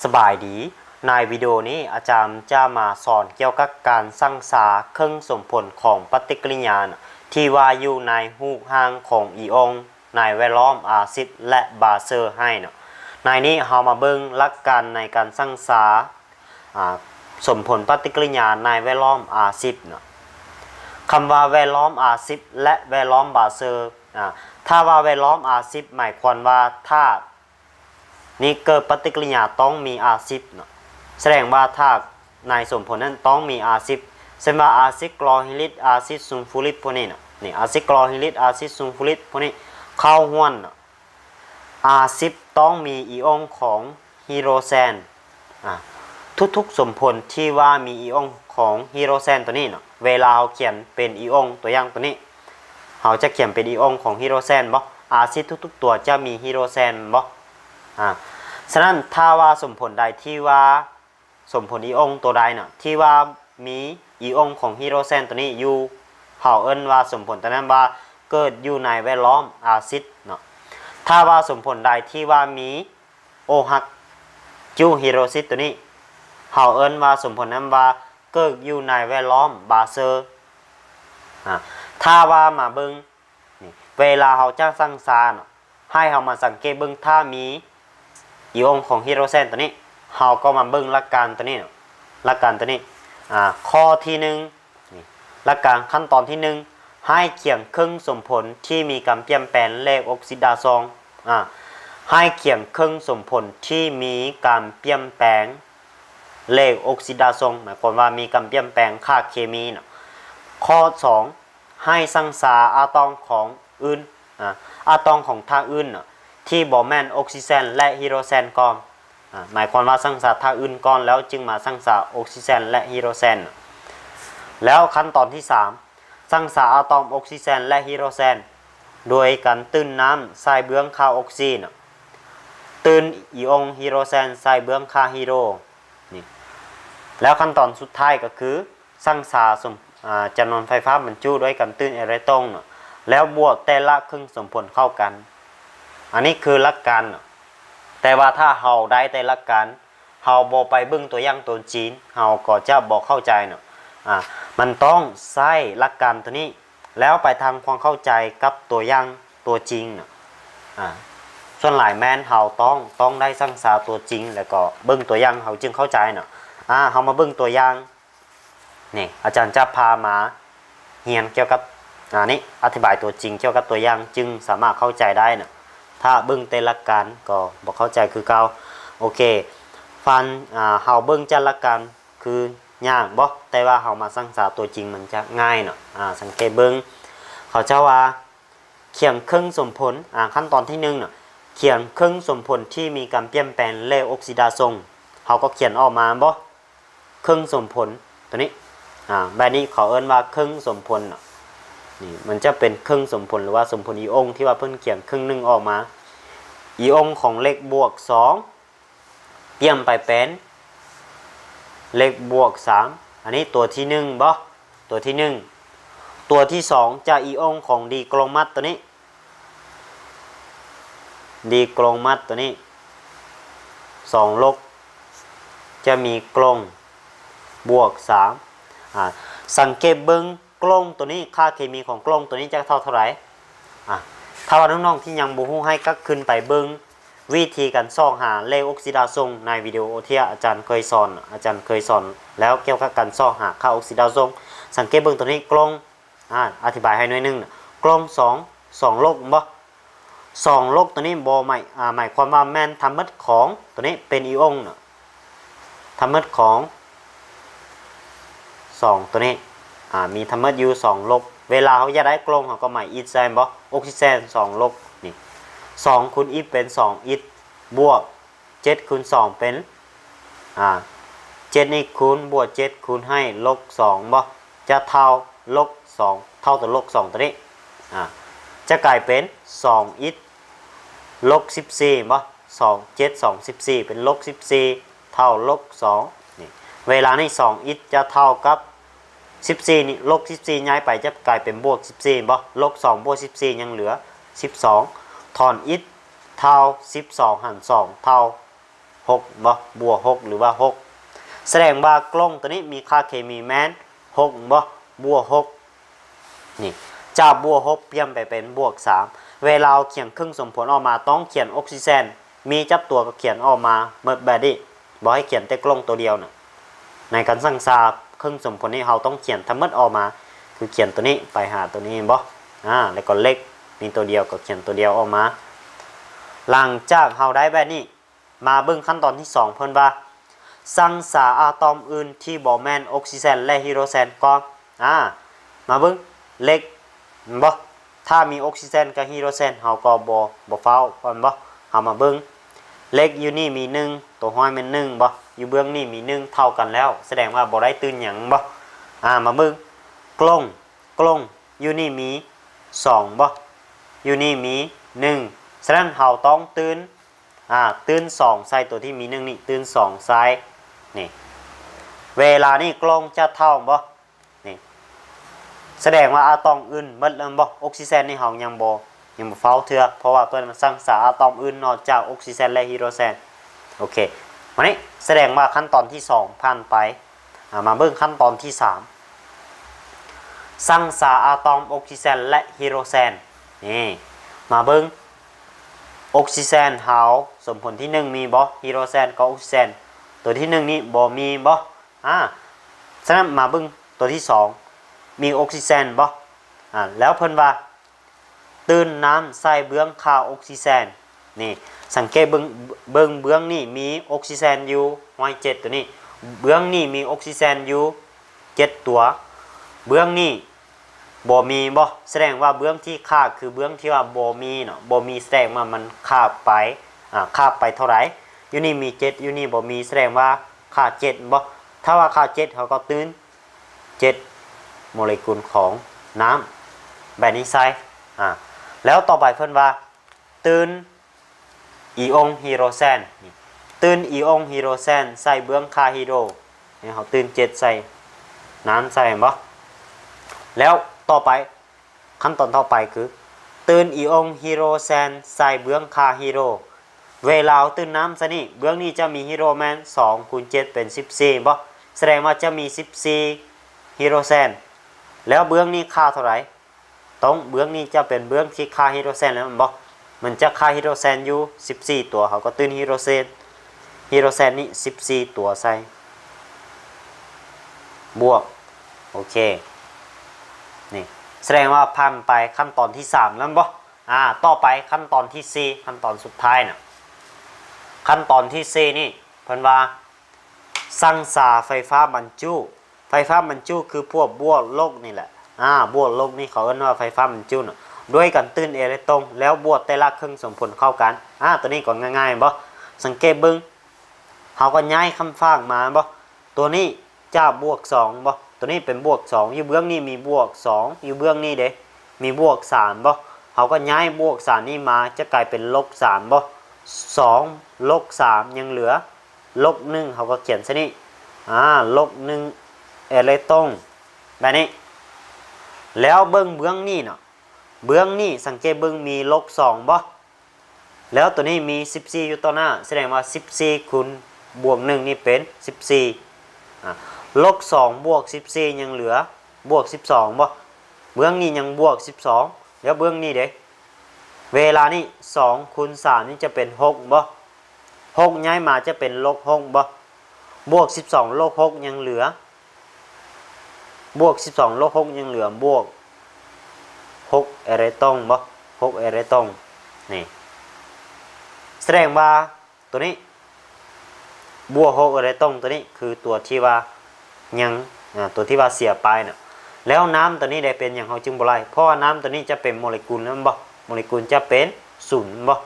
ສະບາຍດີ, ໃນວິດີໂອນີ້ອາຈານຈະມາສອນກ່ຽວກັບການສັງສາເຄື່ອງສົມຜົນຂອງປະຕິກິລິຍາທີ່ວ່າຢູ່ໃນຮູບຮ່າງຂອງອີອງໃນແວດລ້ອມອາຊິດ ແລະ ບາເຊີໃຫ້ເນາະ. ໃນນີ້ເຮົາມາເບິ່ງຫຼັກການໃນການສັງສາ ອາ ສົມຜົນປະຕິກິລິຍາໃນແວດລ້ອມອາຊິດເນາະ. ຄຳວ່າແວດລ້ອມອາຊິດ ແລະ ແວດລ້ອມບາເຊີ ອາ ຖ້າວ່າແວດລ້ອມອາຊິດ ໝາຍຄວາມວ່າທາດ ນີ້ເກີດປະຕິກິລິຍາຕ້ອງມີອາຊິດເນາະ, ສະແດງວ່າທາດໃນສົມຜົນນັ້ນຕ້ອງມີອາຊິດ ເຊັ່ນວ່າອາຊິດຄລໍຮິກ ອາຊິດຊູລຟູຣິກ ພວກນີ້ເນາະ. ນີ້ອາຊິດຄລໍຣິກ ອາຊິດຊູລຟູຣິກ ພວກນີ້ເຂົ້າຮ່ວມເນາະ. ອາຊິດຕ້ອງມີອີອງຂອງຮີໂດຣແຊນ. ອາ ທຸກໆສົມຜົນທີ່ວ່າມີອີອງຂອງຮີໂດຣແຊນໂຕນີ້ເນາະ, ເວລາເຮົາຂຽນເປັນອີອງ ຕົວຢ່າງໂຕນີ້ ເຮົາຈະຂຽນເປັນອີອງຂອງຮີໂດຣແຊນບໍ່? ອາຊິດທຸກໆຕົວຈະມີຮີໂດຣແຊນບໍ່? ອາ ສະນັ້ນ ຖ້າວ່າສົມຜົນໃດທີ່ວ່າ ສົມຜົນອີອງໂຕໃດນະ ທີ່ວ່າມີອີອງຂອງຮີໂດຣແຊນໂຕນີ້ຢູ່ ເຮົາເອີ້ນວ່າສົມຜົນໂຕນັ້ນວ່າເກີດຢູ່ໃນແວດລ້ອມອາຊິດເນາະ. ຖ້າວ່າສົມຜົນໃດທີ່ວ່າມີໂອຮັກຈຸຮີໂດຊິດໂຕນີ້ ເຮົາເອີ້ນວ່າສົມຜົນນັ້ນວ່າເກີດຢູ່ໃນແວດລ້ອມບາເຊີ. ອາ ຖ້າວ່າມາເບິ່ງ ນີ້ ເວລາເຮົາຈະສັງສາເນາະ ໃຫ້ເຮົາມາສັງເກດເບິ່ງ ຖ້າມີອີອງຂອງຮີໂດຣແຊນໂຕນີ້ ເຮົາກໍມາເບິ່ງຫຼັກການໂຕນີ້ເນາະ, ຫຼັກການໂຕນີ້. ອາ ຂໍ້ທີໜຶ່ງ ນີ້ ຫຼັກການຂັ້ນຕອນທີໜຶ່ງ ໃຫ້ຂຽນເຄື່ອງສົມຜົນທີ່ມີການປ່ຽນແປງເລກອົກຊິດາຊົງ. ອາ ໃຫ້ຂຽນເຄື່ອງສົມຜົນທີ່ມີການປ່ຽນແປງເລກອົກຊິດາຊົງ ໝາຍຄວາມວ່າມີການປ່ຽນແປງຄ່າເຄມີເນາະ. ຂໍ້ສອງ ໃຫ້ສັງສາອາຕອມຂອງອື່ນ ອາ ອາຕອມຂອງທາດອື່ນເນາະ ທີ່ບໍ່ແມ່ນອົກຊີແຊນ ແລະ ຮີໂດຣແຊນກ່ອນ. ອາ ໝາຍຄວາມວ່າສັງສາທາດອື່ນກ່ອນ ແລ້ວຈຶ່ງມາສັງສາອົກຊີແຊນ ແລະ ຮີໂດຣແຊນ. ແລ້ວຂັ້ນຕອນທີສາມ ສັງສາອາຕອມອົກຊີແຊນ ແລະ ຮີໂດຣແຊນ ໂດຍການຕື່ມນ້ຳໃສ່ເບື້ອງຄ່າອົກຊີເນາະ, ຕື່ມອີອງຮີໂດຣແຊນໃສ່ເບື້ອງຄ່າຮີໂດ ນີ້. ແລ້ວຂັ້ນຕອນສຸດທ້າຍກໍຄື ສັງສາສົມ ອາ ຈຳນວນໄຟຟ້າບັນຈຸດ້ວຍການຕື່ມເອເລັກຕຣອນເນາະ ແລ້ວບວກແຕ່ລະເຄິ່ງສົມຜົນເຂົ້າກັນ. ອັນນີ້ຄືຫຼັກການເນາະ, ແຕ່ວ່າຖ້າເຮົາໄດ້ແຕ່ຫຼັກການ ເຮົາບໍ່ໄປເບິ່ງຕົວຢ່າງຕົວຈິງ ເຮົາກໍຈະບໍ່ເຂົ້າໃຈເນາະ. ອາ ມັນຕ້ອງໃຊ້ຫຼັກການຕົວນີ້ ແລ້ວໄປທຳຄວາມເຂົ້າໃຈກັບຕົວຢ່າງຕົວຈິງເນາະ. ອາ ສ່ວນຫຼາຍແມ່ນເຮົາຕ້ອງ ຕ້ອງໄດ້ສັງສາຕົວຈິງ ແລ້ວກໍເບິ່ງຕົວຢ່າງ ເຮົາຈຶ່ງເຂົ້າໃຈເນາະ. ອາ ເຮົາມາເບິ່ງຕົວຢ່າງ ນີ້ ອາຈານຈະພາມາຮຽນກ່ຽວກັບ ອາ ນີ້ ອະທິບາຍຕົວຈິງກ່ຽວກັບຕົວຢ່າງ ຈຶ່ງສາມາດເຂົ້າໃຈໄດ້ນະ. ຖ້າເບິ່ງແຕ່ຫຼັກການກໍບໍ່ເຂົ້າໃຈຄືເກົ່າ. ໂອເຄ ຟັງ ອາ ເຮົາເບິ່ງຈາກຫຼັກການຄືຍາກບໍ່? ແຕ່ວ່າເຮົາມາສັງສາຕົວຈິງມັນຈະງ່າຍເນາະ. ອາ ສັງເກດເບິ່ງ ເຂົາເຈົ້າວ່າ ຂຽນເຄິ່ງສົມຜົນ ອາ ຂັ້ນຕອນທີໜຶ່ງເນາະ ຂຽນເຄິ່ງສົມຜົນທີ່ມີການປ່ຽນແປງເລກອົກຊິດາຊົງ. ເຮົາກໍຂຽນອອກມາບໍ່? ເຄິ່ງສົມຜົນຕົວນີ້ ອາ ແບບນີ້ເຂົາເອີ້ນວ່າເຄິ່ງສົມຜົນເນາະ. ນີ້ມັນຈະເປັນເຄິ່ງສົມຜົນ ຫຼືວ່າສົມຜົນອີອງທີ່ວ່າເພິ່ນຂຽນເຄິ່ງໜຶ່ງອອກມາ. ອີອງຂອງເລກບວກສອງ ປ່ຽນໄປເປັນເລກບວກສາມ. ອັນນີ້ຕົວທີໜຶ່ງບໍ່? ຕົວທີໜຶ່ງ. ຕົວທີສອງຈາກອີອງຂອງດີໂກຣມັດຕົວນີ້ ດີໂກຣມັດຕົວນີ້ ສອງລົບ ຈະມີໂກຣບວກສາມ. ອາ ສັງເກດເບິ່ງ ໂກຣຕົວນີ້ ຄ່າເຄມີຂອງໂກຣຕົວນີ້ຈະເທົ່າເທົ່າໃດ? ອາ ຖ້າວ່ານ້ອງໆທີ່ຍັງບໍ່ຮູ້ ໃຫ້ກັບຄືນໄປເບິ່ງວິທີການຊອກຫາເລກອົກຊິດາຊົງໃນວິດີໂອທີ່ອາຈານເຄີຍສອນ, ອາຈານເຄີຍສອນແລ້ວກ່ຽວກັບການຊອກຫາຄ່າອົກຊິດາຊົງ. ສັງເກດເບິ່ງຕົວນີ້ ໂກຣ ອາ ອະທິບາຍໃຫ້ໜ້ອຍໜຶ່ງ, ໂກຣສອງ ສອງລົບ ແມ່ນບໍ່? ສອງລົບຕົວນີ້ບໍ່ໝາຍ ອາ ໝາຍຄວາມວ່າແມ່ນທັງໝົດຂອງຕົວນີ້ເປັນອີອງເນາະ, ທັງໝົດຂອງສອງຕົວນີ້ ອາ ມີທັງໝົດຢູ່ສອງລົບ. ເວລາເຮົາຢາກໄດ້ໂກຣ ເຮົາກໍໝາຍອິກໃສ່ ແມ່ນບໍ່? ອົກຊິດແຊນສອງລົບ ນີ້ ສອງຄູນອິກເປັນສອງອິກ ບວກເຈັດຄູນສອງເປັນ ອາ ເຈັດນີ້ຄູນ ບວກເຈັດຄູນໃຫ້ລົບສອງ ແມ່ນບໍ່? ຈະເທົ່າລົບສອງ ເທົ່າຕົວລົບສອງຕົວນີ້ ອາ ຈະກາຍເປັນສອງອິກລົບສິບສີ່ ແມ່ນບໍ່? ສອງ ເຈັດສອງສິບສີ່ ເປັນລົບສິບສີ່ ເທົ່າລົບສອງ ນີ້. ເວລານີ້ສອງອິກຈະເທົ່າກັບສິບສີ່ນີ້ ລົບສິບສີ່ຍ້າຍໄປຈະກາຍເປັນບວກສິບສີ່ ແມ່ນບໍ່? ລົບສອງບວກສິບສີ່ຍັງເຫຼືອສິບສອງ ຖອນອິກເທົ່າສິບສອງຫານສອງ ເທົ່າ ຫົກບໍ່? ບວກຫົກ ຫຼືວ່າຫົກ. ສະແດງວ່າກົງໂຕນີ້ມີຄ່າເຄມີແມ່ນຫົກບໍ່? ບວກຫົກ. ນີ້ ຈາກບວກຫົກປ່ຽນໄປເປັນບວກສາມ. ເວລາເຮົາຂຽນເຄື່ອງສົມຜົນອອກມາ ຕ້ອງຂຽນອົກຊີແຊນມີຈັກຕົວກໍຂຽນອອກມາໝົດແບບນີ້. ບໍ່ໃຫ້ຂຽນແຕ່ກົງໂຕດຽວນະ. ໃນການສ້າງສາເຄື່ອງສົມຜົນນີ້ ເຮົາຕ້ອງຂຽນທັງໝົດອອກມາ ຄືຂຽນໂຕນີ້ໄປຫາໂຕນີ້ ເຫັນບໍ່? ອາ ແລ້ວກໍເຫຼັກມີໂຕດຽວກໍຂຽນໂຕດຽວອອກມາ. ຫຼັງຈາກເຮົາໄດ້ແບບນີ້ ມາເບິ່ງຂັ້ນຕອນທີສອງ ເພິ່ນວ່າ ສ້າງສາອາຕອມອື່ນທີ່ບໍ່ແມ່ນອົກຊີແຊນ ແລະ ຮີໂດຣແຊນກ່ອນ. ອາ ມາເບິ່ງເຫຼັກ ເຫັນບໍ່? ຖ້າມີອົກຊີແຊນກັບຮີໂດຣແຊນ ເຮົາກໍບໍ່ ບໍ່ຟ້າວ ເຫັນບໍ່? ເຮົາມາເບິ່ງ ເຫຼັກຢູ່ນີ້ມີໜຶ່ງ ຕົວຮ້ອຍແມ່ນໜຶ່ງບໍ່? ຢູ່ເບື້ອງນີ້ມີໜຶ່ງ ເທົ່າກັນແລ້ວ ສະແດງວ່າບໍ່ໄດ້ຕື່ມຫຍັງບໍ່? ອາ ມາເບິ່ງ ກົງ ກົງ ຢູ່ນີ້ມີສອງບໍ່? ຢູ່ນີ້ມີໜຶ່ງ ສະນັ້ນເຮົາຕ້ອງຕື່ມ ອາ ຕື່ມສອງໃສ່ຕົວທີ່ມີໜຶ່ງນີ້ ຕື່ມສອງໃສ່ ນີ້ ເວລານີ້ກົງຈະເທົ່າບໍ່? ນີ້ ສະແດງວ່າອາຕອມອື່ນໝົດແລ້ວແມ່ນບໍ່? ອົກຊີແຊນນີ້ເຮົາຍັງບໍ່ ຍັງບໍ່ຟ້າວເທື່ອ ເພາະວ່າເພິ່ນສ້າງສາອາຕອມອື່ນນອກຈາກອົກຊີແຊນ ແລະ ຮີໂດຣແຊນ. ໂອເຄ ບາດນີ້ສະແດງວ່າຂັ້ນຕອນທີສອງຜ່ານໄປ. ອາ ມາເບິ່ງຂັ້ນຕອນທີສາມ ສ້າງສາອາຕອມອົກຊີແຊນ ແລະ ຮີໂດຣແຊນ. ນີ້ ມາເບິ່ງ ອົກຊີແຊນເຮົາສົມຜົນທີໜຶ່ງມີບໍ່? ຮີໂດຣແຊນກັບອົກຊີແຊນ ຕົວທີໜຶ່ງນີ້ບໍ່ມີບໍ່? ອາ ສະນັ້ນມາເບິ່ງຕົວທີສອງ ມີອົກຊີແຊນບໍ່? ອາ ແລ້ວເພິ່ນວ່າ ຕື່ມນ້ຳໃສ່ເບື້ອງຄ່າອົກຊີແຊນ. ນີ້ ສັງເກດເບິ່ງ ເບິ່ງເບື້ອງນີ້ມີອົກຊີແຊນຢູ່ຮ້ອຍເຈັດຕົວນີ້ ເບື້ອງນີ້ມີອົກຊີແຊນຢູ່ເຈັດຕົວ ເບື້ອງນີ້ບໍ່ມີບໍ່? ສະແດງວ່າເບື້ອງທີ່ຂາດຄືເບື້ອງທີ່ວ່າບໍ່ມີເນາະ ບໍ່ມີ ສະແດງວ່າມັນຂາດໄປ ອາ ຂາດໄປເທົ່າໃດ? ຢູ່ນີ້ມີເຈັດ ຢູ່ນີ້ບໍ່ມີ ສະແດງວ່າຂາດເຈັດບໍ່? ຖ້າວ່າຂາດເຈັດ ເຮົາກໍຕື່ມ ເຈັດໂມເລກຸນຂອງນ້ຳ ແບບນີ້ໃສ່. ອາ ແລ້ວຕໍ່ໄປເພິ່ນວ່າ ຕື່ມອີອົງຮີໂດຣແຊນ ນີ້ ຕື່ມອີອົງຮີໂດຣແຊນໃສ່ເບື້ອງຄ່າຮີໂດຣ ໃຫ້ເຮົາຕື່ມເຈັດໃສ່ນ້ຳໃສ່ ເຫັນບໍ່? ແລ້ວຕໍ່ໄປ ຂັ້ນຕອນຕໍ່ໄປຄື ຕື່ມອີອົງຮີໂດຣແຊນໃສ່ເບື້ອງຄ່າຮີໂດຣ. ເວລາເຮົາຕື່ມນ້ຳໃສ່ນີ້ ເບື້ອງນີ້ຈະມີຮີໂດຣແມ່ນສອງຄູນເຈັດເປັນສິບສີ່ບໍ່? ສະແດງວ່າຈະມີສິບສີ່ຮີໂດຣແຊນ. ແລ້ວເບື້ອງນີ້ຄ່າເທົ່າໃດ? ຕ້ອງ ເບື້ອງນີ້ຈະເປັນເບື້ອງທີ່ຄ່າຮີໂດຣແຊນແລ້ວແມ່ນບໍ່? ມັນຈະຄ່າຮີໂດຣແຊນຢູ່ສິບສີ່ຕົວ ເຮົາກໍຕື່ມຮີໂດຣແຊນ ຮີໂດຣແຊນນີ້ສິບສີ່ຕົວໃສ່ ບວກ ໂອເຄ ນີ້ ສະແດງວ່າຜ່ານໄປຂັ້ນຕອນທີສາມແລ້ວແມ່ນບໍ່? ອາ ຕໍ່ໄປຂັ້ນຕອນທີສີ່ ຂັ້ນຕອນສຸດທ້າຍນະ ຂັ້ນຕອນທີສີ່ນີ້ ເພິ່ນວ່າ ສ້າງສາໄຟຟ້າບັນຈຸ ໄຟຟ້າບັນຈຸຄືພວກບວກລົບນີ້ແຫຼະ ອາ ບວກລົບນີ້ເຂົາເອີ້ນວ່າໄຟຟ້າບັນຈຸນະ ດ້ວຍການຕື່ມເອເລັກຕຣອນ ແລ້ວບວກແຕ່ລະເຄື່ອງສົມຜົນເຂົ້າກັນ. ອາ ຕົວນີ້ກໍງ່າຍໆ ແມ່ນບໍ່? ສັງເກດເບິ່ງ ເຮົາກໍຍ້າຍຄຳຝາກມາ ແມ່ນບໍ່? ຕົວນີ້ຈະບວກສອງ ແມ່ນບໍ່? ຕົວນີ້ເປັນບວກສອງ ຢູ່ເບື້ອງນີ້ມີບວກສອງ ຢູ່ເບື້ອງນີ້ເດ ມີບວກສາມ ແມ່ນບໍ່? ເຮົາກໍຍ້າຍບວກສາມນີ້ມາ ຈະກາຍເປັນລົບສາມ ແມ່ນບໍ່? ສອງລົບສາມຍັງເຫຼືອ ລົບໜຶ່ງ ເຮົາກໍຂຽນໃສ່ນີ້ ອາ ລົບໜຶ່ງເອເລັກຕຣອນ ແບບນີ້. ແລ້ວເບິ່ງເບື້ອງນີ້ເນາະ ເບື້ອງນີ້ສັງເກດເບິ່ງມີລົບສອງບໍ່? ແລ້ວຕົວນີ້ມີສິບສີ່ຢູ່ຕໍ່ໜ້າ ສະແດງວ່າສິບສີ່ຄູນບວກໜຶ່ງນີ້ເປັນສິບສີ່ ອາ ລົບສອງບວກສິບສີ່ຍັງເຫຼືອບວກສິບສອງບໍ່? ເບື້ອງນີ້ຍັງບວກສິບສອງ ແລ້ວເບື້ອງນີ້ເດ? ເວລານີ້ສອງຄູນສາມນີ້ຈະເປັນຫົກບໍ່? ຫົກຍ້າຍມາຈະເປັນລົບຫົກບໍ່? ບວກສິບສອງລົບຫົກຍັງເຫຼືອ ບວກສິບສອງລົບຫົກຍັງເຫຼືອບວກຫົກເອເລັກຕຣອນບໍ່? ຫົກເອເລັກຕຣອນ ນີ້ ສະແດງວ່າຕົວນີ້ ບວກຫົກເອເລັກຕຣອນ ຕົວນີ້ຄືຕົວທີ່ວ່າຍັງ ອາ ຕົວທີ່ວ່າເສຍໄປນະ. ແລ້ວນ້ຳຕົວນີ້ໄດ້ເປັນຫຍັງເຮົາຈຶ່ງບໍ່ໄລ່? ເພາະວ່ານ້ຳຕົວນີ້ຈະເປັນໂມເລກຸນແລ້ວແມ່ນບໍ່? ໂມເລກຸນຈະເປັນສູນແມ່ນບໍ່?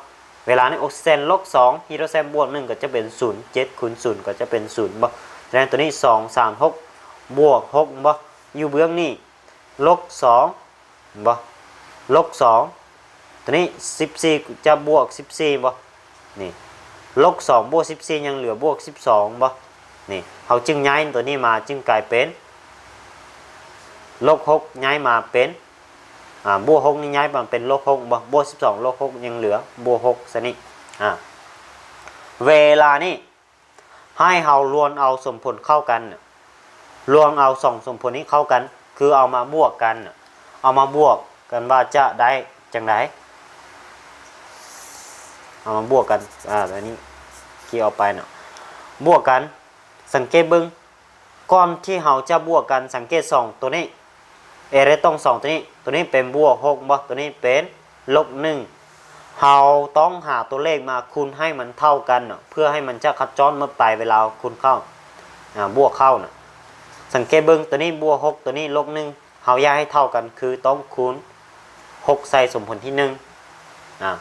ເວລານີ້ອົກຊີແຊນລົບສອງ ຮີໂດຣແຊນບວກໜຶ່ງ ກໍຈະເປັນສູນ ເຈັດຄູນສູນ ກໍຈະເປັນສູນແມ່ນບໍ່? ສະແດງຕົວນີ້ສອງ ສາມ ຫົກ ບວກຫົກແມ່ນບໍ່? ຢູ່ເບື້ອງນີ້ລົບສອງ ແມ່ນບໍ່? ລົບສອງ ຕົວນີ້ສິບສີ່ຈະບວກສິບສີ່ແມ່ນບໍ່? ນີ້ ລົບສອງບວກສິບສີ່ຍັງເຫຼືອບວກສິບສອງແມ່ນບໍ່? ນີ້ ເຮົາຈຶ່ງຍ້າຍຕົວນີ້ມາ ຈຶ່ງກາຍເປັນ ລົບຫົກຍ້າຍມາເປັນ ອາ ບວກຫົກນີ້ຍ້າຍມາເປັນລົບຫົກແມ່ນບໍ່? ບວກສິບສອງລົບຫົກຍັງເຫຼືອບວກຫົກຊະນີ້ ອາ ເວລານີ້ ໃຫ້ເຮົາລວມເອົາສົມຜົນເຂົ້າກັນ ລວມເອົາສອງສົມຜົນນີ້ເຂົ້າກັນ ຄືເອົາມາບວກກັນ ເອົາມາບວກກັນວ່າຈະໄດ້ຈັ່ງໃດ ເອົາມາບວກກັນ ອາ ແບບນີ້ ຄລິກອອກໄປເນາະ ບວກກັນ ສັງເກດເບິ່ງ ກ່ອນທີ່ເຮົາຈະບວກກັນ ສັງເກດສອງໂຕນີ້ ເອເຣຕ້ອງສອງໂຕນີ້ ໂຕນີ້ເປັນບວກຫົກບໍ່? ໂຕນີ້ເປັນລົບໜຶ່ງ ເຮົາຕ້ອງຫາຕົວເລກມາຄູນໃຫ້ມັນເທົ່າກັນເນາະ ເພື່ອໃຫ້ມັນຈະຂະຈອນໝົດໄປເວລາຄູນເຂົ້າ ອາ ບວກເຂົ້ານະ. ສັງເກດເບິ່ງ ໂຕນີ້ບວກຫົກ ໂຕນີ້ລົບໜຶ່ງ ເຮົາຢາກໃຫ້ເທົ່າກັນ ຄືຕ້ອງຄູນຫົກໃສ່ສົມຜົນທີໜຶ່ງ ອາ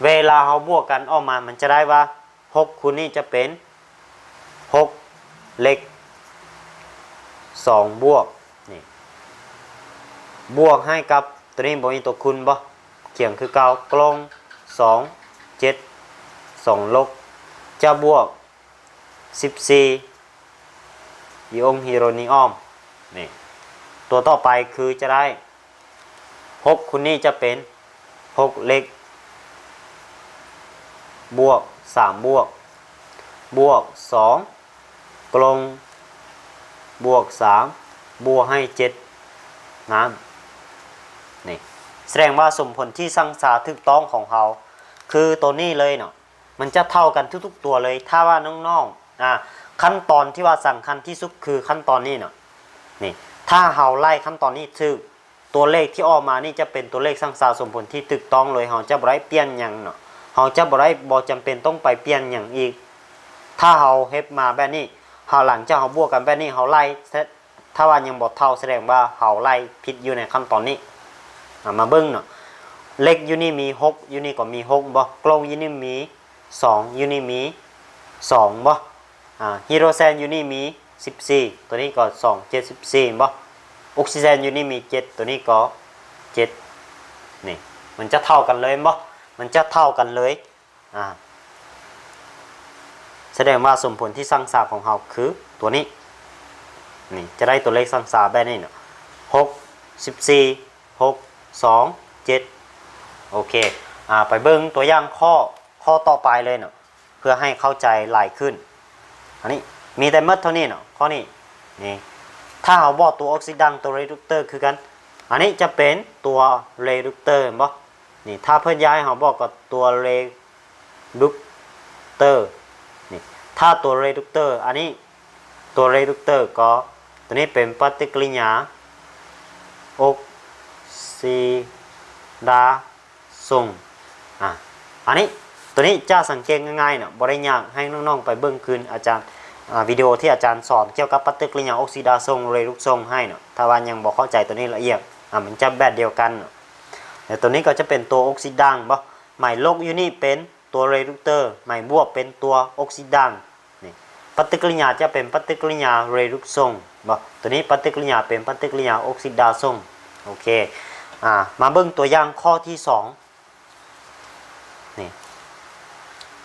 ເວລາເຮົາບວກກັນອອກມາ ມັນຈະໄດ້ວ່າ ຫົກຄູນນີ້ຈະເປັນຫົກເລກສອງບວກ ນີ້ ບວກໃຫ້ກັບໂຕນີ້ບໍ່ມີຕົວຄູນບໍ່? ຂຽນຄືເກົ່າ ກົງ ສອງ ເຈັດ ສອງລົບ ຈະບວກ ສິບສີ່ ອີອົງຮີໂຣນີອອມ ນີ້ ຕົວຕໍ່ໄປຄືຈະໄດ້ ຫົກຄູນນີ້ຈະເປັນຫົກເລກບວກສາມບວກ ບວກສອງ ກົງ ບວກສາມ ບວກໃຫ້ເຈັດ ນັ້ນ ນີ້ ສະແດງວ່າສົມຜົນທີ່ຊັ່ງຊາຖືກຕ້ອງຂອງເຮົາ ຄືໂຕນີ້ເລີຍເນາະ ມັນຈະເທົ່າກັນທຸກໆຕົວເລີຍ. ຖ້າວ່ານ້ອງໆ ອາ ຂັ້ນຕອນທີ່ວ່າສຳຄັນທີ່ສຸດຄືຂັ້ນຕອນນີ້ເນາະ ນີ້ ຖ້າເຮົາໄລ່ຂັ້ນຕອນນີ້ຖືກ ຕົວເລກທີ່ອອກມານີ້ຈະເປັນຕົວເລກຊັ່ງຊາສົມຜົນທີ່ຖືກຕ້ອງເລີຍ ເຮົາຈະບໍ່ໄດ້ປ່ຽນຫຍັງເນາະ ເຮົາຈະບໍ່ໄດ້ ບໍ່ຈຳເປັນຕ້ອງໄປປ່ຽນຫຍັງອີກ. ຖ້າເຮົາເຮັດມາແບບນີ້ ເຮົາ ຫຼັງຈາກເຮົາບວກກັນແບບນີ້ ເຮົາໄລ່ ຖ້າວ່າຍັງບໍ່ເທົ່າ ສະແດງວ່າເຮົາໄລ່ຜິດຢູ່ໃນຂັ້ນຕອນນີ້. ອາ ມາເບິ່ງເນາະ ເລກຢູ່ນີ້ມີຫົກ ຢູ່ນີ້ກໍມີຫົກບໍ່? ກົງຢູ່ນີ້ມີສອງ ຢູ່ນີ້ມີສອງບໍ່? ອາ ຮີໂດຣແຊນຢູ່ນີ້ມີສິບສີ່ ຕົວນີ້ກໍສອງ ເຈັດ ສິບສີ່ແມ່ນບໍ່? ອົກຊີແຊນຢູ່ນີ້ມີເຈັດ ຕົວນີ້ກໍເຈັດ ນີ້ ມັນຈະເທົ່າກັນເລີຍແມ່ນບໍ່? ມັນຈະເທົ່າກັນເລີຍ ອາ ສະແດງວ່າສົມຜົນທີ່ຊັ່ງຊາຂອງເຮົາຄືຕົວນີ້ ນີ້ ຈະໄດ້ຕົວເລກຊັ່ງຊາແບບນີ້ເນາະ ຫົກ ສິບສີ່ ຫົກ ສອງ ເຈັດ ໂອເຄ ອາ ໄປເບິ່ງຕົວຢ່າງຂໍ້ ຂໍ້ຕໍ່ໄປເລີຍເນາະ ເພື່ອໃຫ້ເຂົ້າໃຈຫຼາຍຂຶ້ນ. ອັນນີ້ມີແຕ່ໝົດເທົ່ານີ້ເນາະ ຂໍ້ນີ້ ນີ້ ຖ້າເຮົາບອກຕົວອອກຊິດາງ ຕົວເຣດູກເຕີຄືກັນ ອັນນີ້ຈະເປັນຕົວເຣດູກເຕີແມ່ນບໍ່? ນີ້ ຖ້າເພິ່ນຢາກໃຫ້ເຮົາບອກກໍຕົວເຣດູກເຕີ ນີ້ ຖ້າຕົວເຣດູກເຕີ ອັນນີ້ຕົວເຣດູກເຕີກໍ ຕົວນີ້ເປັນປະຕິກິລິຍາອົກຊິດາ ສົ່ງ ອາ ອັນນີ້ ຕົວນີ້ຈະສັງເກດງ່າຍໆເນາະ ບໍ່ໄດ້ຍາກ ໃຫ້ນ້ອງໆໄປເບິ່ງຄືນ ອາຈານ ອາ ວິດີໂອທີ່ອາຈານສອນກ່ຽວກັບປະຕິກິລິຍາອົກຊິດາສົ່ງ ເຣດູກສົ່ງໃຫ້ເນາະ ຖ້າວ່າຍັງບໍ່ເຂົ້າໃຈຕົວນີ້ລະອຽດ ອາ ມັນຈະແບບດຽວກັນເນາະ ແລະ ຕົວນີ້ກໍຈະເປັນຕົວອົກຊິດາງບໍ່ ໝາຍລົບຢູ່ນີ້ເປັນຕົວເຣດູກເຕີ ໝາຍບວກເປັນຕົວອົກຊິດາງ ນີ້ ປະຕິກິລິຍາຈະເປັນປະຕິກິລິຍາເຣດູກສົ່ງບໍ່ ຕົວນີ້ປະຕິກິລິຍາເປັນປະຕິກິລິຍາອົກຊິດາສົ່ງ ໂອເຄ ອາ ມາເບິ່ງຕົວຢ່າງຂໍ້ທີສອງ ນີ້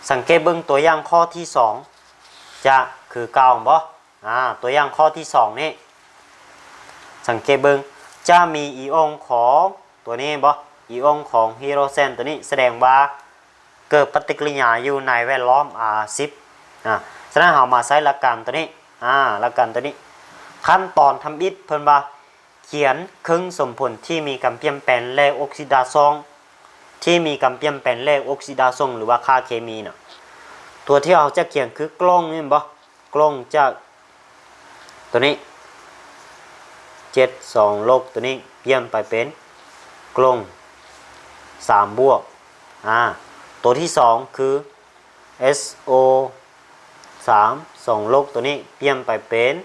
ສັງເກດເບິ່ງຕົວຢ່າງຂໍ້ທີສອງ ຈະຄືເກົ່າບໍ່? ອາ ຕົວຢ່າງຂໍ້ທີສອງນີ້ ສັງເກດເບິ່ງ ຈະມີອີອົງຂອງຕົວນີ້ບໍ່ ອີອົງຂອງຮີໂດຣແຊນຕົວນີ້ ສະແດງວ່າ ເກີດປະຕິກິລິຍາຢູ່ໃນແວດລ້ອມ ອາ ສິບ ອາ ສະນັ້ນເຮົາມາໃຊ້ຫຼັກການຕົວນີ້ ອາ ຫຼັກການຕົວນີ້ ຂັ້ນຕອນທຳອິດເພິ່ນວ່າ ຂຽນເຄິ່ງສົມຜົນທີ່ມີການປ່ຽນແປງແລກອົກຊິດາຊ່ອງ ທີ່ມີການປ່ຽນແປງແລກອົກຊິດາຊ່ອງ ຫຼືວ່າຄ່າເຄມີເນາະ ຕົວທີ່ເຮົາຈະຂຽນຄືກົງນີ້ແມ່ນບໍ່? ກົງຈາກຕົວນີ້ ເຈັດ ສອງ ລົບ ຕົວນີ້ປ່ຽນໄປເປັນກົງ ສາມ ບວກ ອາ ຕົວທີສອງຄື ເອັສໂອ ສາມ ສອງ ລົບ ຕົວນີ້ປ່ຽນໄປເປັນ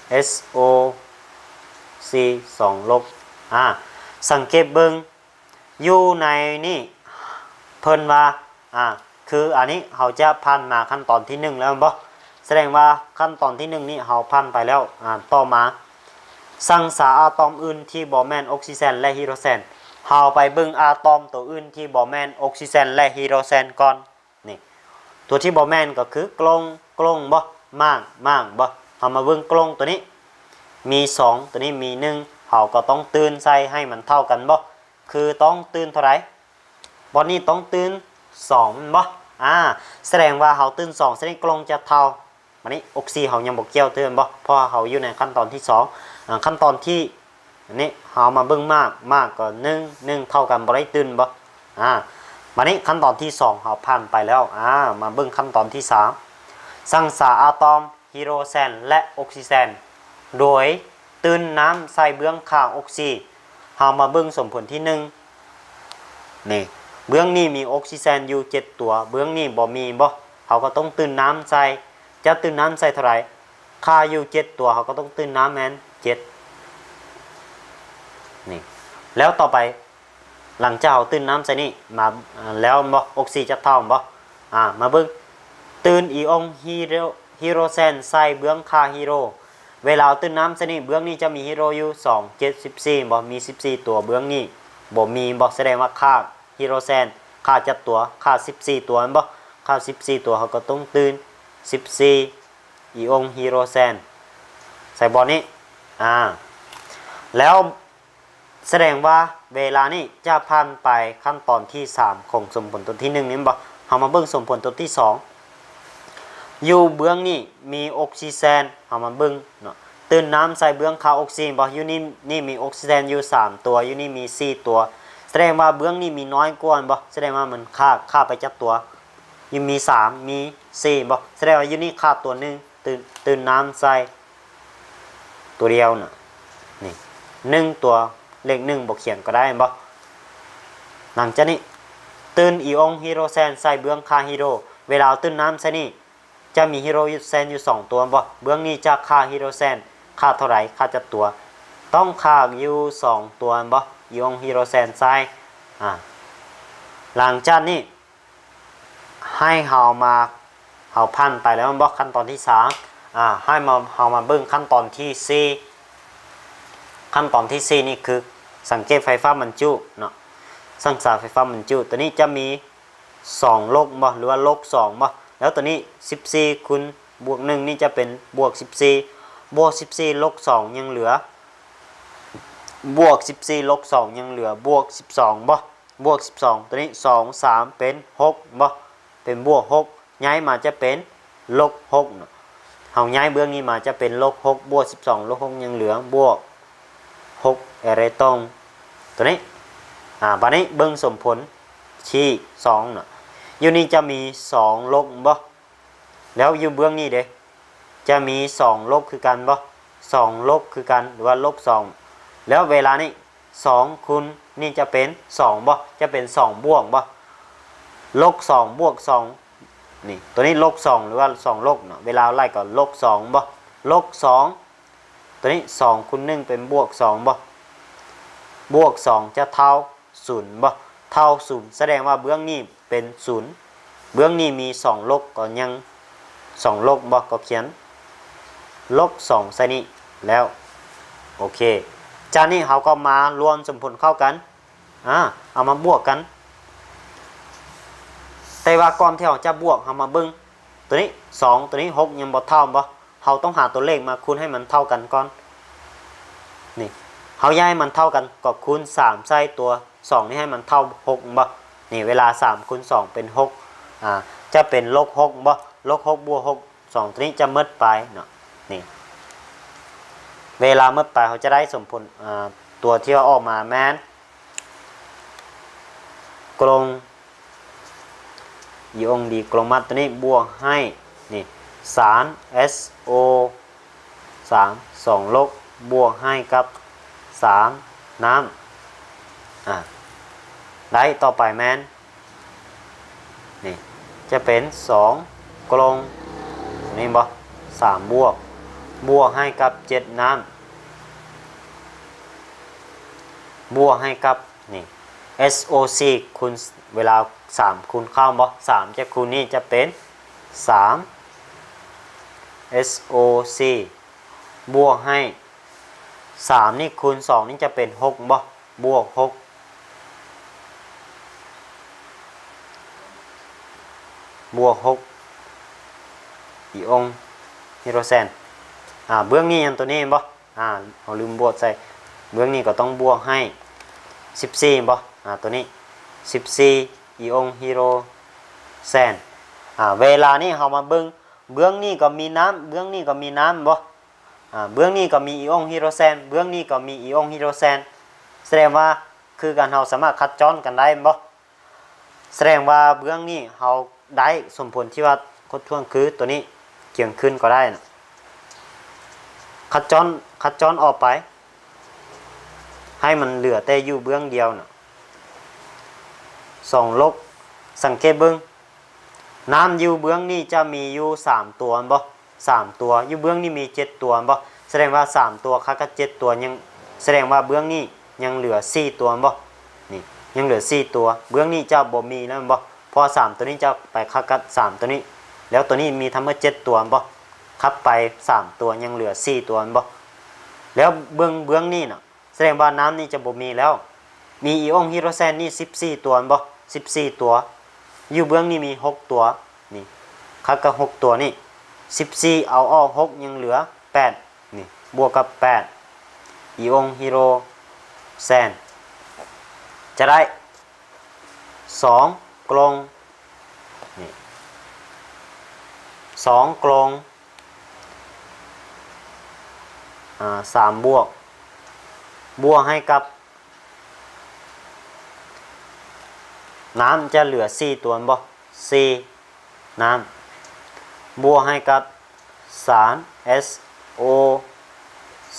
ເອັສໂອ ສີ່ ສອງ ລົບ ອາ ສັງເກດເບິ່ງ ຢູ່ໃນນີ້ເພິ່ນວ່າ ອາ ຄືອັນນີ້ເຮົາຈະຜ່ານມາຂັ້ນຕອນທີໜຶ່ງແລ້ວແມ່ນບໍ່? ສະແດງວ່າຂັ້ນຕອນທີໜຶ່ງນີ້ເຮົາຜ່ານໄປແລ້ວ ອາ ຕໍ່ມາ ຊັ່ງຊາອາຕອມອື່ນທີ່ບໍ່ແມ່ນອົກຊີແຊນ ແລະ ຮີໂດຣແຊນ ເຮົາໄປເບິ່ງອາຕອມໂຕອື່ນທີ່ບໍ່ແມ່ນອົກຊີແຊນ ແລະ ຮີໂດຣແຊນກ່ອນ. ນີ້ ຕົວທີ່ບໍ່ແມ່ນກໍຄືກົງ ກົງບໍ່? ໝາກ ໝາກບໍ່? ເຮົາມາເບິ່ງກົງຕົວນີ້ ມີສອງ ຕົວນີ້ມີໜຶ່ງ ເຮົາກໍຕ້ອງຕື່ມໃສ່ໃຫ້ມັນເທົ່າກັນບໍ່? ຄືຕ້ອງຕື່ມເທົ່າໃດ? ບ່ອນນີ້ຕ້ອງຕື່ມສອງແມ່ນບໍ່? ອາ ສະແດງວ່າເຮົາຕື່ນສອງຊະນິດ ກະລ່ອງຈະເທົາ. ບາດນີ້ອົກຊີເຮົາຍັງບໍ່ກ່ຽວເທື່ອແມ່ນບໍ່? ເພາະວ່າເຮົາຢູ່ໃນຂັ້ນຕອນທີສອງ. ອາ ຂັ້ນຕອນທີ ອັນນີ້ເຮົາມາເບິ່ງໝາກ ໝາກກໍໜຶ່ງ ໜຶ່ງເທົ່າກັນບໍ່ໄດ້ຕື່ນບໍ່? ອາ ບາດນີ້ຂັ້ນຕອນທີສອງເຮົາຜ່ານໄປແລ້ວ. ອາ ມາເບິ່ງຂັ້ນຕອນທີສາມ ສັງສາອາຕອມ ຮີໂດຣແຊນ ແລະ ອົກຊີແຊນ ໂດຍຕື່ນນ້ຳໃສ່ເບື້ອງຂ້າງອົກຊີ. ເຮົາມາເບິ່ງສົມຜົນທີໜຶ່ງ ນີ້ ເບື້ອງນີ້ມີອົກຊີແຊນຢູ່ເຈັດຕົວ ເບື້ອງນີ້ບໍ່ມີບໍ່? ເຮົາກໍຕ້ອງຕື່ນນ້ຳໃສ່. ຈະຕື່ນນ້ຳໃສ່ເທົ່າໃດ? ຄ່າຢູ່ເຈັດຕົວ ເຮົາກໍຕ້ອງຕື່ນນ້ຳແມ່ນເຈັດ ນີ້. ແລ້ວຕໍ່ໄປ ຫຼັງຈາກເຮົາຕື່ນນ້ຳໃສ່ນີ້ມາ ອາ ແລ້ວແມ່ນບໍ່? ອົກຊີຈະເທົາແມ່ນບໍ່? ອາ ມາເບິ່ງ ຕື່ນອີອົງຮີໂດຣ ຮີໂດຣແຊນໃສ່ເບື້ອງຂ້າງຮີໂດຣ. ເວລາເຮົາຕື່ນນ້ຳໃສ່ນີ້ ເບື້ອງນີ້ຈະມີຮີໂດຣຢູ່ສອງ ເຈັດ ສິບສີ່ ບໍ່? ມີສິບສີ່ຕົວ ເບື້ອງນີ້ບໍ່ມີບໍ່? ສະແດງວ່າຄ່າຮີໂດຣແຊນ ຄ່າຈັດຕົວ ຄ່າສິບສີ່ຕົວແມ່ນບໍ່? ຄ່າສິບສີ່ຕົວ ເຮົາກໍຕ້ອງຕື່ນສິບສີ່ອີອົງຮີໂດຣແຊນໃສ່ບ່ອນນີ້. ອາ ແລ້ວ ສະແດງວ່າເວລານີ້ຈະຜ່ານໄປຂັ້ນຕອນທີສາມຂອງສົມຜົນຕົວທີໜຶ່ງນີ້ແມ່ນບໍ່? ເຮົາມາເບິ່ງສົມຜົນຕົວທີສອງ ຢູ່ເບື້ອງນີ້ມີອົກຊີແຊນ ເຮົາມາເບິ່ງເນາະ ຕື່ນນ້ຳໃສ່ເບື້ອງຄ່າອົກຊີແມ່ນບໍ່? ຢູ່ນີ້ ນີ້ມີອົກຊີແຊນຢູ່ສາມຕົວ ຢູ່ນີ້ມີສີ່ຕົວ ສະແດງວ່າເບື້ອງນີ້ມີນ້ອຍກວ່າແມ່ນບໍ່? ສະແດງວ່າມັນຂາດ ຂາດໄປຈັກຕົວ? ຢູ່ມີສາມ ມີສີ່ແມ່ນບໍ່? ສະແດງວ່າຢູ່ນີ້ຂາດຕົວໜຶ່ງ ຕື່ນ ຕື່ນນ້ຳໃສ່ ຕົວດຽວນະ ນີ້ ໜຶ່ງຕົວ ເລກໜຶ່ງບໍ່ຂຽນກໍໄດ້ແມ່ນບໍ່? ຫຼັງຈາກນີ້ ຕື່ນອີອົງຮີໂດຣແຊນໃສ່ເບື້ອງຄ່າຮີໂດຣ. ເວລາເຮົາຕື່ນນ້ຳໃສ່ນີ້ ຈະມີຮີໂດຣແຊນຢູ່ສອງຕົວແມ່ນບໍ່? ເບື້ອງນີ້ຈະຂາດຮີໂດຣແຊນ ຂາດເທົ່າໃດ? ຂາດຈັກຕົວ? ຕ້ອງຂາດຢູ່ສອງຕົວແມ່ນບໍ່? ອີອົງຮີໂດຣແຊນໃສ່ ອາ ຫຼັງຈາກນີ້ ໃຫ້ເຮົາມາ ເຮົາຜ່ານໄປແລ້ວແມ່ນບໍ່? ຂັ້ນຕອນທີສາມ ອາ ໃຫ້ມາ ເຮົາມາເບິ່ງຂັ້ນຕອນທີສີ່. ຂັ້ນຕອນທີສີ່ນີ້ຄືສັງເກດໄຟຟ້າບັນຈຸເນາະ ສັງສາໄຟຟ້າບັນຈຸ. ຕົວນີ້ຈະມີສອງລົບບໍ່ ຫຼືວ່າລົບສອງບໍ່? ແລ້ວຕົວນີ້ສິບສີ່ຄູນບວກໜຶ່ງນີ້ຈະເປັນບວກສິບສີ່ ບວກສິບສີ່ລົບສອງຍັງເຫຼືອ ບວກສິບສີ່ລົບສອງຍັງເຫຼືອບວກສິບສອງບໍ່? ບວກສິບສອງ ຕົວນີ້ສອງ ສາມ ເປັນຫົກບໍ່? ເປັນບວກຫົກ ຍ້າຍມາຈະເປັນລົບຫົກເນາະ. ເຮົາຍ້າຍເບື້ອງນີ້ມາຈະເປັນລົບຫົກ ບວກສິບສອງລົບຫົກຍັງເຫຼືອບວກຫົກ ເອເຣຕົງ ຕົວນີ້. ອາ ບາດນີ້ເບິ່ງສົມຜົນທີສອງເນາະ ຢູ່ນີ້ຈະມີສອງລົບບໍ່? ແລ້ວຢູ່ເບື້ອງນີ້ເດ ຈະມີສອງລົບຄືກັນບໍ່? ສອງລົບຄືກັນ ຫຼືວ່າລົບສອງ. ແລ້ວເວລານີ້ ສອງຄູນນີ້ຈະເປັນສອງບໍ່? ຈະເປັນສອງບວກບໍ່? ລົບສອງບວກສອງ ນີ້ ຕົວນີ້ລົບສອງ ຫຼືວ່າສອງລົບເນາະ ເວລາໄລ່ກໍລົບສອງບໍ່? ລົບສອງ ຕົວນີ້ສອງຄູນໜຶ່ງເປັນບວກສອງບໍ່? ບວກສອງຈະເທົ່າ ສູນບໍ່? ເທົ່າສູນ ສະແດງວ່າເບື້ອງນີ້ເປັນສູນ ເບື້ອງນີ້ມີສອງລົບ ກໍຍັງສອງລົບບໍ່? ກໍຂຽນລົບສອງໃສ່ນີ້ແລ້ວ. ໂອເຄ ຈາກນີ້ເຮົາກໍມາລວມສົມຜົນເຂົ້າກັນ ອາ ເອົາມາບວກກັນ. ແຕ່ວ່າກ່ອນທີ່ເຮົາຈະບວກ ເຮົາມາເບິ່ງຕົວນີ້ ສອງ ຕົວນີ້ ຫົກ ຍັງບໍ່ເທົ່າບໍ່? ເຮົາຕ້ອງຫາຕົວເລກມາຄູນໃຫ້ມັນເທົ່າກັນກ່ອນ. ນີ້ ເຮົາຢາກໃຫ້ມັນເທົ່າກັນ ກໍຄູນສາມໃສ່ຕົວສອງນີ້ໃຫ້ມັນເທົ່າຫົກແມ່ນບໍ່? ນີ້ ເວລາສາມຄູນສອງເປັນຫົກ ອາ ຈະເປັນລົບຫົກແມ່ນບໍ່? ລົບຫົກບວກຫົກ ສອງຕົວນີ້ຈະໝົດໄປເນາະ. ນີ້ ເວລາໝົດໄປ ເຮົາຈະໄດ້ສົມຜົນ ອາ ຕົວທີ່ວ່າອອກມາແມ່ນ ກົງ ອີອົງດີໂກຣມັດຕົວນີ້ບວກໃຫ້ ນີ້ ສານ ເອສໂອ ສາມ ສອງລົບ ບວກໃຫ້ກັບສາມນ້ຳ ອາ ໄດ້ຕໍ່ໄປແມ່ນ ນີ້ ຈະເປັນສອງກົງ ນີ້ບໍ່ ສາມບວກ ບວກໃຫ້ກັບເຈັດນ້ຳ ບວກໃຫ້ກັບ ນີ້ ເອສໂອສີ່ຄູນ ເວລາສາມຄູນເຂົ້າບໍ່ ສາມຈະຄູນນີ້ຈະເປັນສາມ ເອສໂອສີ່ ບວກໃຫ້ສາມນີ້ຄູນສອງນີ້ຈະເປັນຫົກບໍ່? ບວກຫົກ ບວກຫົກ ອີອົງຮີໂດຣແຊນ ອາ ເບື້ອງນີ້ຍັງຕົວນີ້ແມ່ນບໍ່? ອາ ເຮົາລືມບວກໃສ່ ເບື້ອງນີ້ກໍຕ້ອງບວກໃຫ້ສິບສີ່ແມ່ນບໍ່? ອາ ຕົວນີ້ສິບສີ່ ອີອົງຮີໂດຣແຊນ ອາ ເວລານີ້ເຮົາມາເບິ່ງ ເບື້ອງນີ້ກໍມີນ້ຳ ເບື້ອງນີ້ກໍມີນ້ຳບໍ່? ອາ ເບື້ອງນີ້ກໍມີອີອົງຮີໂດຣແຊນ ເບື້ອງນີ້ກໍມີອີອົງຮີໂດຣແຊນ ສະແດງວ່າຄືກັນ ເຮົາສາມາດຄັດຈ້ອນກັນໄດ້ແມ່ນບໍ່? ສະແດງວ່າເບື້ອງນີ້ເຮົາໄດ້ສົມຜົນທີ່ວ່າຄົດຖ້ວງຄືຕົວນີ້ ກຽງຄືນກໍໄດ້ນະ ຄັດຈ້ອນ ຄັດຈ້ອນອອກໄປ ໃຫ້ມັນເຫຼືອແຕ່ຢູ່ເບື້ອງດຽວນະ ສອງລົກ ສັງເກດເບິ່ງ ນ້ຳຢູ່ເບື້ອງນີ້ຈະມີຢູ່ສາມຕົວແມ່ນບໍ່? ສາມຕົວ ຢູ່ເບື້ອງນີ້ມີເຈັດຕົວແມ່ນບໍ່? ສະແດງວ່າສາມຕົວຄັດກັບເຈັດຕົວຍັງ ສະແດງວ່າເບື້ອງນີ້ຍັງເຫຼືອສີ່ຕົວແມ່ນບໍ່? ນີ້ ຍັງເຫຼືອສີ່ຕົວ ເບື້ອງນີ້ຈະບໍ່ມີແລ້ວແມ່ນບໍ່? ເພາະວ່າສາມຕົວນີ້ຈະໄປຄັດກັບສາມຕົວນີ້ ແລ້ວຕົວນີ້ມີທັງໝົດເຈັດຕົວແມ່ນບໍ່? ຄັດໄປສາມຕົວ ຍັງເຫຼືອສີ່ຕົວແມ່ນບໍ່? ແລ້ວເບິ່ງເບື້ອງນີ້ນະ ສະແດງວ່ານ້ຳນີ້ຈະບໍ່ມີແລ້ວ ມີອີອົງຮີໂດຣແຊນນີ້ສິບສີ່ຕົວແມ່ນບໍ່? ສິບສີ່ຕົວ ຢູ່ເບື້ອງນີ້ມີຫົກຕົວ ນີ້ ຄັດກັບຫົກຕົວນີ້ ສິບສີ່ເອົາອອກຫົກ ຍັງເຫຼືອແປດ ນີ້ ບວກກັບແປດ ອີອົງຮີໂດຣແຊນ ຈະໄດ້ສອງກົງ ນີ້ ສອງກົງ ອາ ສາມບວກ ບວກໃຫ້ກັບ ນ້ຳຈະເຫຼືອສີ່ຕົວແມ່ນບໍ່? ສີ່ ນ້ຳ ບວກໃຫ້ກັບສານ ເອສໂອ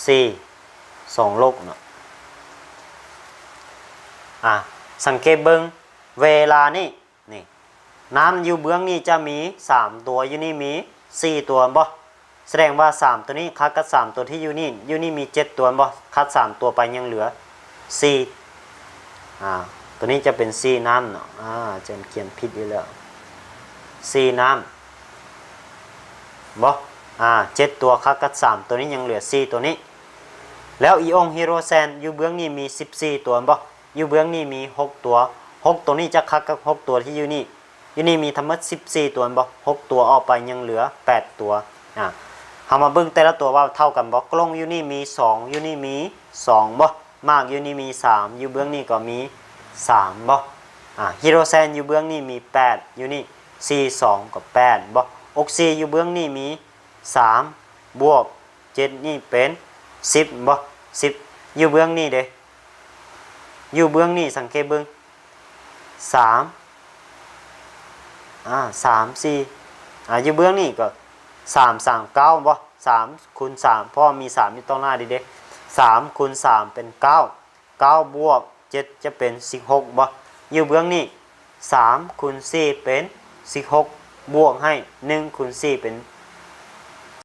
ສີ່ ສອງລົກເນາະ ອາ ສັງເກດເບິ່ງ ເວລານີ້ ນີ້ ນ້ຳຢູ່ເບື້ອງນີ້ຈະມີສາມຕົວ ຢູ່ນີ້ມີສີ່ຕົວແມ່ນບໍ່? ສະແດງວ່າສາມຕົວນີ້ຄັດກັບສາມຕົວທີ່ຢູ່ນີ້ ຢູ່ນີ້ມີເຈັດຕົວແມ່ນບໍ່? ຄັດສາມຕົວໄປຍັງເຫຼືອສີ່ ອາ ຕົວນີ້ຈະເປັນສີ່ນ້ຳເນາະ ອາ ອາຈານຂຽນຜິດຢູ່ແລ້ວ ສີ່ນ້ຳ ບໍ່ ອາ ເຈັດຕົວຄັດກັບສາມຕົວນີ້ ຍັງເຫຼືອສີ່ຕົວນີ້ ແລ້ວອີອົງຮີໂດຣແຊນຢູ່ເບື້ອງນີ້ມີສິບສີ່ຕົວແມ່ນບໍ່? ຢູ່ເບື້ອງນີ້ມີຫົກຕົວ ຫົກຕົວນີ້ຈະຄັດກັບຫົກຕົວທີ່ຢູ່ນີ້ ຢູ່ນີ້ມີທັງໝົດສິບສີ່ຕົວແມ່ນບໍ່? ຫົກຕົວອອກໄປຍັງເຫຼືອແປດຕົວ ອາ ເຮົາມາເບິ່ງແຕ່ລະຕົວວ່າເທົ່າກັນບໍ່? ກົງຢູ່ນີ້ມີສອງ ຢູ່ນີ້ມີສອງບໍ່? ໝາກຢູ່ນີ້ມີສາມ ຢູ່ເບື້ອງນີ້ກໍມີສາມບໍ່? ອາ ຮີໂດຣແຊນຢູ່ເບື້ອງນີ້ມີແປດ ຢູ່ນີ້ສີ່ ສອງກໍແປດບໍ່? ອົກຊີຢູ່ເບື້ອງນີ້ມີສາມ ບວກເຈັດນີ້ເປັນສິບບໍ່? ສິບ ຢູ່ເບື້ອງນີ້ເດ? ຢູ່ເບື້ອງນີ້ສັງເກດເບິ່ງ ສາມ ອາ ສາມ ສີ່ ອາ ຢູ່ເບື້ອງນີ້ກໍສາມ ສາມ ເກົ້າບໍ່? ສາມຄູນສາມ ເພາະວ່າມີສາມຢູ່ຕໍ່ໜ້າເດ ສາມຄູນສາມເປັນເກົ້າ ເກົ້າບວກເຈັດຈະເປັນສິບຫົກບໍ່? ຢູ່ເບື້ອງນີ້ສາມຄູນສີ່ເປັນສິບຫົກ ບວກໃຫ້ໜຶ່ງຄູນສີ່ເປັນ